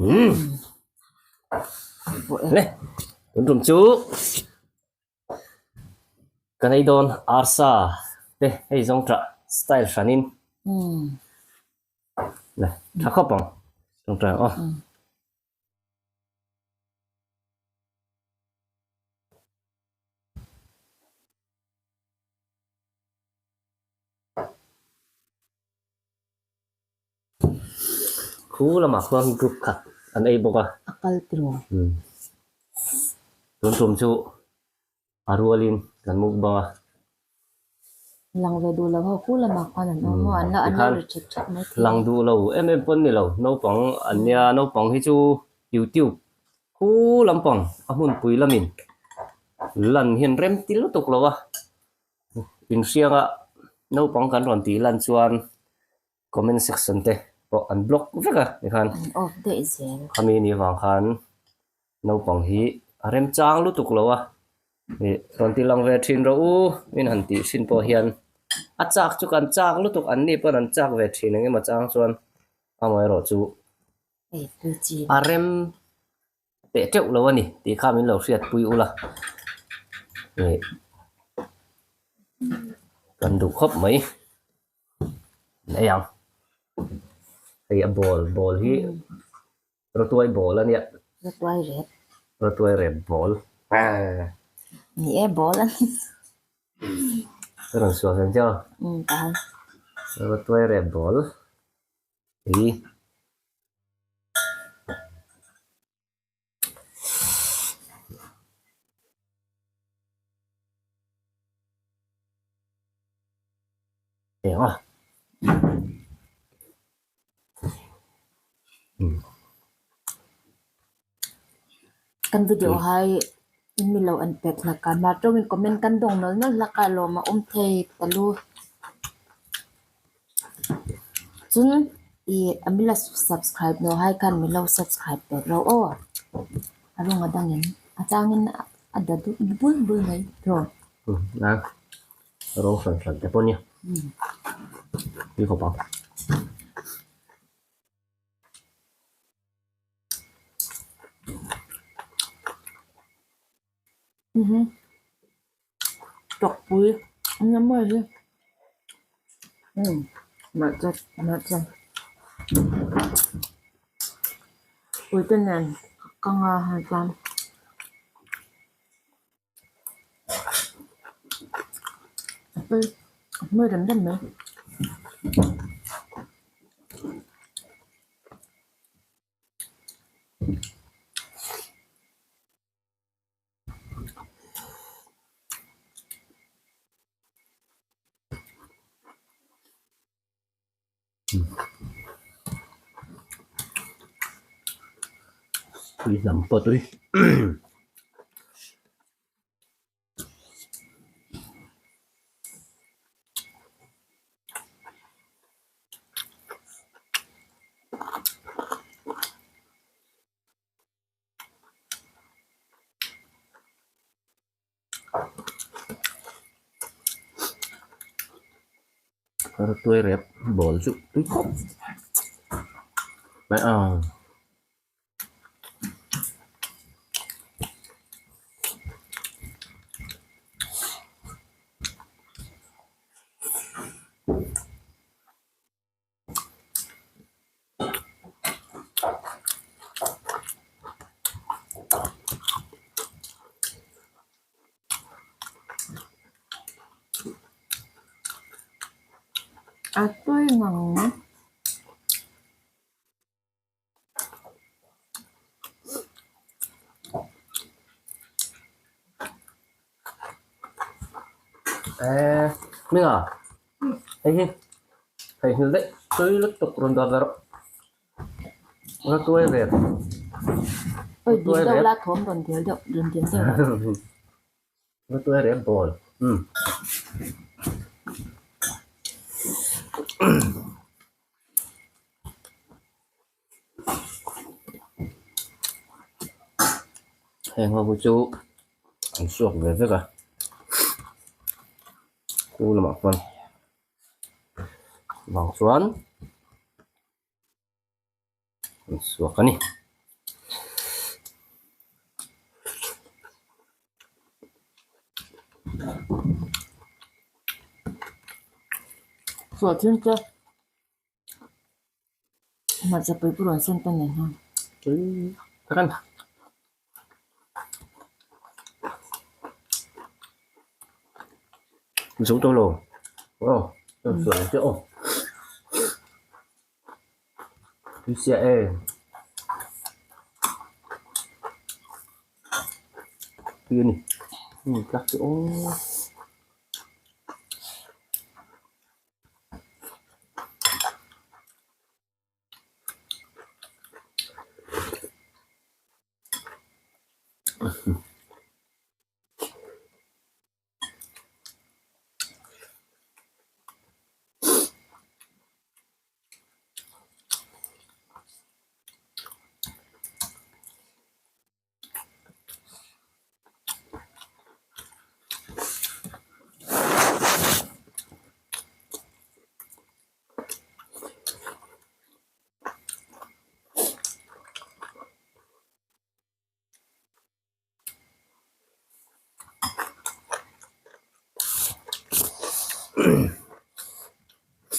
Umm le tun tum chu ka nei dawn arsa te hei zawng tah style hranin le tha khawp ang tawngtai ang aw. Khu lamah khuan group khat an ei bawk a. A kal tiraw? Umm. Tun tum chu a rualin kan mukbang a. Lang ve duh lo ho khu lamah khuan an awm a, an la an lo ri ṭhek ṭhek mai thei. Lang duh lo em em pawn ni lo, naupang an nia, naupang hi chu YouTube khu lampang a hmunpui lamin lan hian rem ti lutuk lo a. Inhrianga naupang kan rawn tih lan chuan comment section te pawh an block vek a tikhan An off daih zel. Khami ni vang khan naupang hi a remchang lutuk lo a, ih rawn ti lang ve thin rawh u min han tih thin pawh hian a chak chu kan chak lutuk an ni pawn an chak ve thin eng emaw chang chuan amaherawh chu a rem teh teuh lo a ni tih kha min lo hriatpui ula ih kan duh khawp mai nei ang hei a ball ball hi rawtuai ball a nia rawtuai rep rawtuai rep ball ni e ball a ni ka rawn sual hleng chiang a rawtuai rep ball hi. Eng a Kan video hai in mi lo an pek hlak a mah tawngin comment kan dawng nawlh nawlh hlak a lawm a awm thei ta lu. Chun ih a mila subscribe no hai khan milo subscribe tawh ro aw a rawng a dangin a changin a da dup bul bul mai rawh. A rawng hran hran te pawh nia tui khawp ang. Tawkpui a nia mawi hi umm hmarcha hmarcha uite nen ka nga han chuan. A hmui rem rem mai. Tui hnam pawh tui. Tuai rep ball chu tui khawp mai a. A tui ngang mai. Eee Hminga hei hi hei hmel daih tui lutuk rawn dawt ve rawh la tuai ve Oi dil deuh la thawm rawn dil deuh rawn dil deuh la tuai rep bawl umm. Heng ho hi chu an suak ve vek a khu lamah khuan vang chuan an suak a ni. Sawhthing te hmarcha pui pawh rawn sen ta nen hian. Zo tawh lo aw sual te aw tui sia e. Tui a ni tlak chu aw.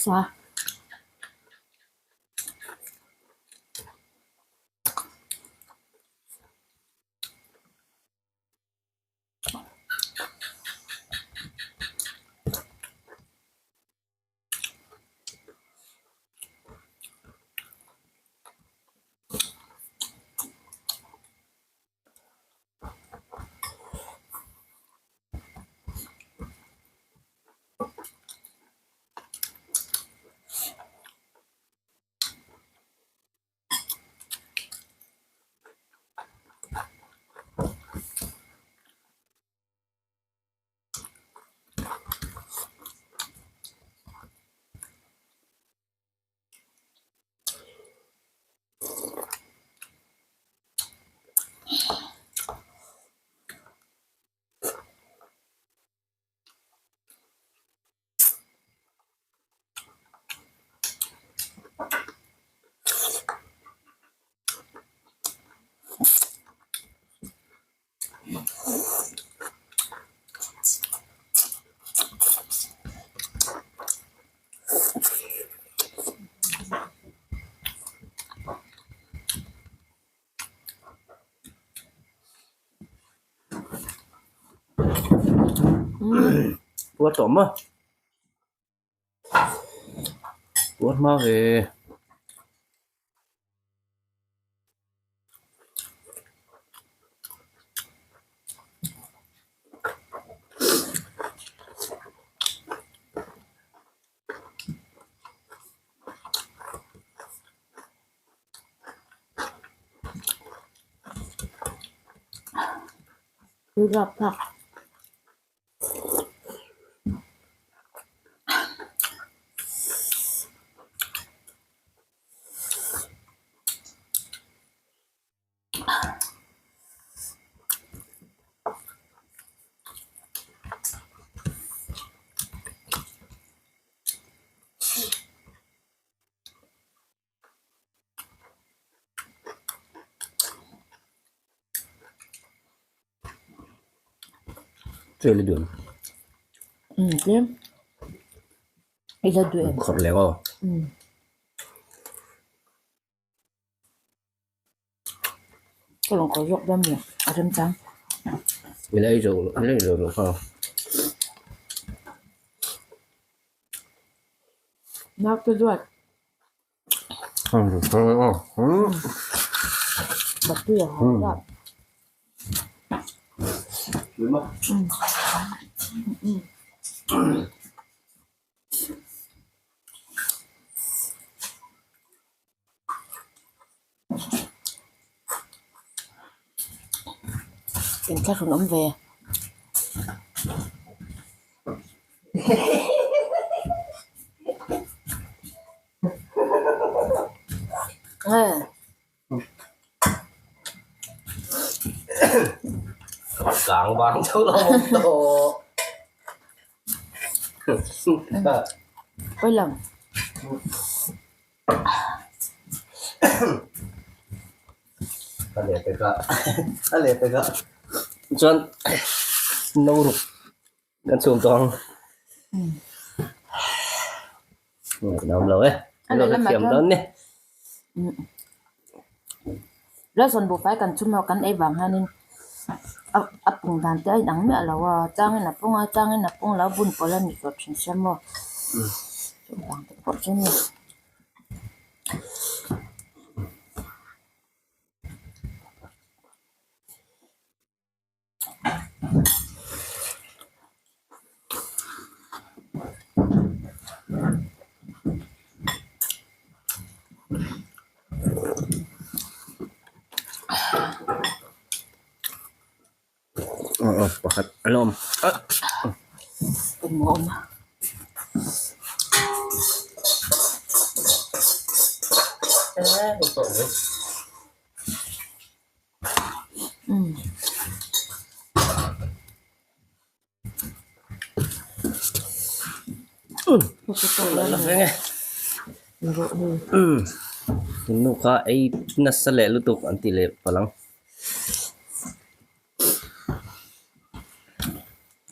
Sa. Puar tawh maw? Puar hma ve. Trail i duh em? Umm tlem. I la duh em? Khawrh leh aw. Umm. Ka rawn kawr zawk dawn mi a remchang. I la ei zo i la ei zo lo kha. Nak te duat. Inthlahrun awm ve. Kang vang chauh lo awm tawh. Pawi lang. A leh pek a, a leh pek a. Chuan no ruk kan chhum tawh ang. Ngaihnawm lo e. A lehlamah Thiam chuan dawn ni. Ration buhfai kan chhum ho kan ei vang hianin a a pung dan te a inang miah lo a, changin a pung a changin a pung lo a bun pawlh a ni tawh thin sia maw chuvang te pawh chu a ni. Pakhat a la awm Nu kha ei nasa leh lutuk an ti leh palh ang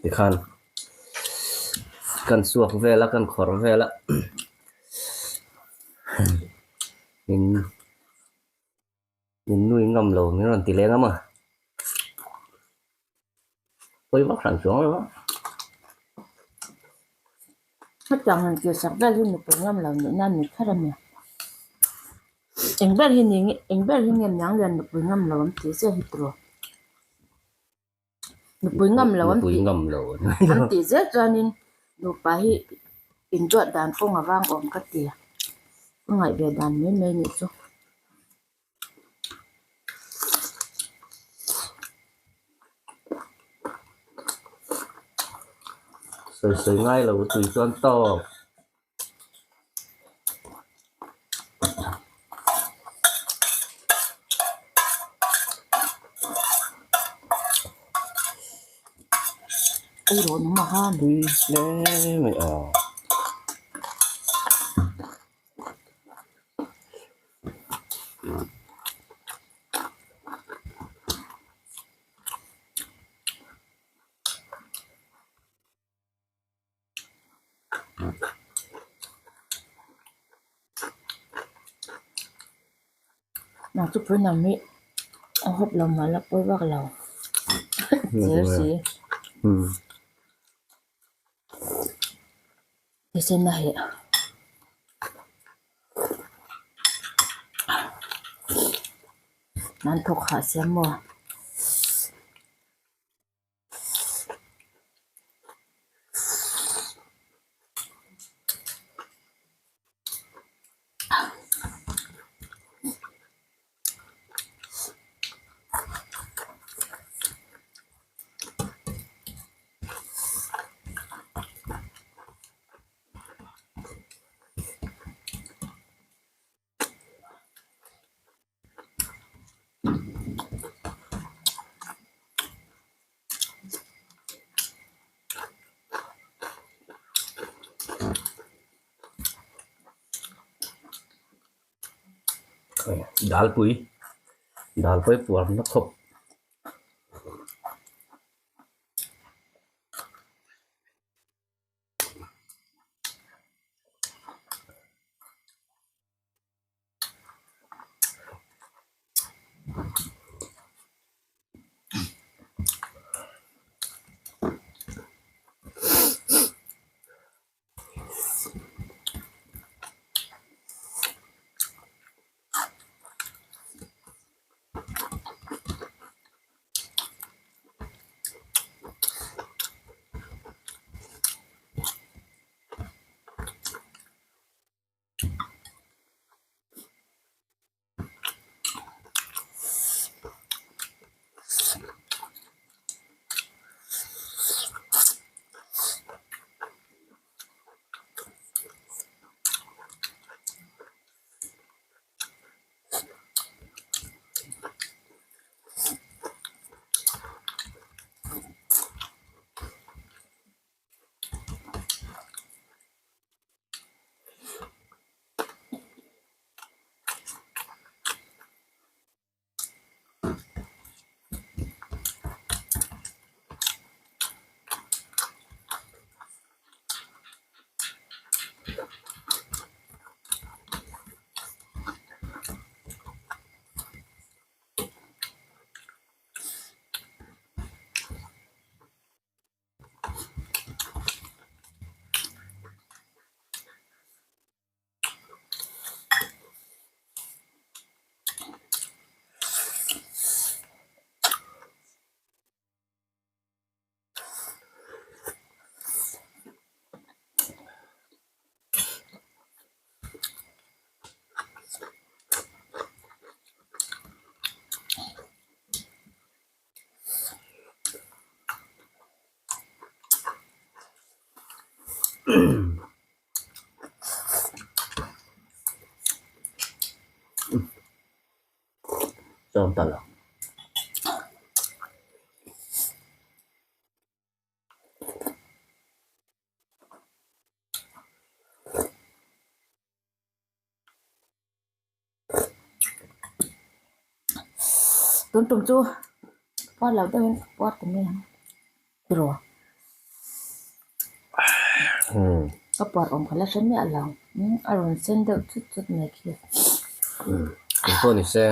tikhan kan chhuak vel a kan khawrh vel a in. Min nui ngam lo min rawn ti leng a maw? Pawi vak hran chuang lo a. Hetiang han tir sak vel hi nupui ngam lo nih nan ni kher a ni. Eng ber hi ni eng ber hi nge miang lian nupui ngam lo an tih chiah hi tiraw? Nupui ngam lo an tih an tih zel chuanin nupa hi inruat dan kawng a vang awm ka ti a, ka ngaih ve dan mai mai nih chu. Sawi sawi ngai lo tui chuan tawp. Tui hle mai a. Nang chu pui nam hi a hawp lo mah la pawi vak lo zel si thisen a heh. Nan thawk hah sia maw. Dalpui dalpui puarna khawp. Chuan ta lo. Tun tum chu puar lo deuhin puar ta mai ang tiraw ka puar awm kha la hre miah lo a rawn sen deuh chut chut mai khi. Engpawh ni se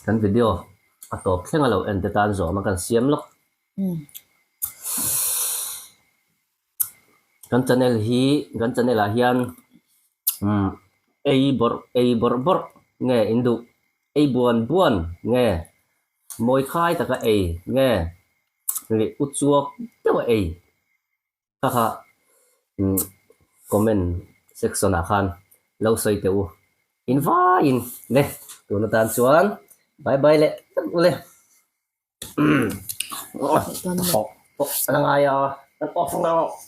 kan video a tawp thleng a lo en te tan zawm a kan siam lawk. Kan channel hi kan channel ah hian umm ei bawrh ei bawrh bawrh nge in duh ei buan buan nge mawi khai taka ei nge leh u chuak deuh a ei kha kha umm comment section ah khan lo sawi teh u in vaiin le tun atan chuan bye bye leh vek ule. Umm. Aw, a la ngai a, kan off ang.